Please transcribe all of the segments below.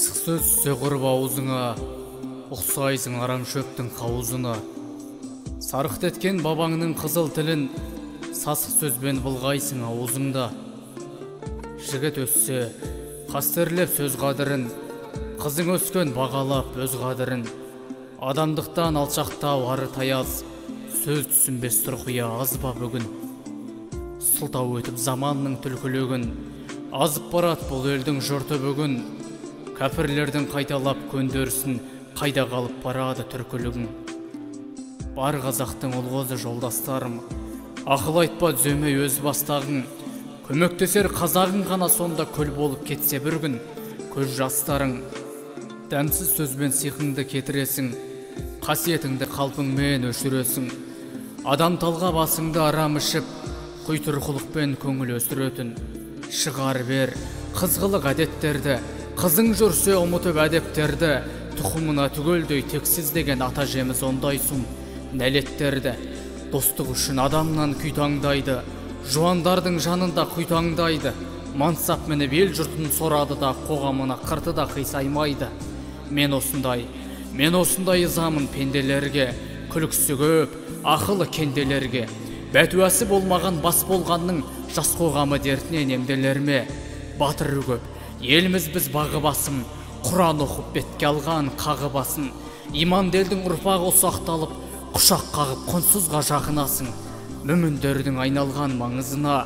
Қисық сөз түсе құрып аузыңа, ұқсайсың арам шөптің қауызына. Сарқыт еткен бабаңның қызыл тілін, сасық сөзбен былғайсың аузыңда. Жігіт өссе, қастерлеп сөз қадірін, қызың өскен бағалап өз қадірін. Адамдықтан алшақтау ары таяз, сөз түсінбес тұрқия аз ба бүгін. Сылтау өтіп заманның түлкілігін, азып барат бұл елдің жұрты бүгін. Кәпірлердің қайталап көндерсін, қайда қалып барады түркілігің. Бар қазақтың ұлғызы жолдастарым, ақыл айтпа түземей өз бастағың. Көмектесер қазағың ғана сонда көл болып кетсе бір күн көз жастарың. Дәмсіз сөзбен сиқыңды кетіресің, қасиетіңді қалпыңмен өшіресің. Адам талға басыңды арам ішіп, құйтырқылықпен көңіл өсіретін. Шығар бер қызғылық әдеттерді, қызың жүрсе ұмытып әдептерді, тұқымына түгелдей тексіз деген ата жеміз ондай сұм нәлеттерді. Достық үшін адамнан күй таңдайды, жуандардың жанында құйтаңдайды. Мансап мініп ел жұртын сорады да, қоғамына қырты да қисаймайды. Мен осындай ызамын пенделерге, күлкісі көп, ақылы кенделерге. Бәтуасы болмаған бас болғанның жас қоғамы дертінен емделер ме? Батыры көп, еліміз біз бағы басым, Құран оқып бетке алған қағы басын. Иманды елдің ұрпағы ұсақталып, құшақ қағып құнсызға жақынасың. Мүміндердің айналған маңызына,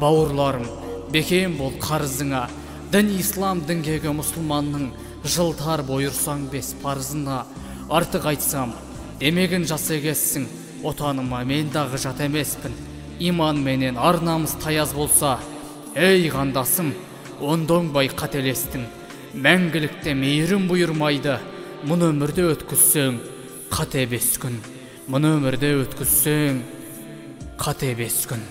бауырларым, бекем бол қарызыңа. Дін ислам діңгегі мұсылманның, жылтар бұйырсаң бес парызына. Артық айтсам, демегін жас егессің, отаныма мен дағы жат емеспін. Иман менен ар намыс таяз болса, ей қандасым, онда оңбай қателестің. Мәңгілікте мейірім бұйырмайды, мұны өмірде өткізсең, қате бес күн. Мұны өмірде өткізсең, қате бес күн.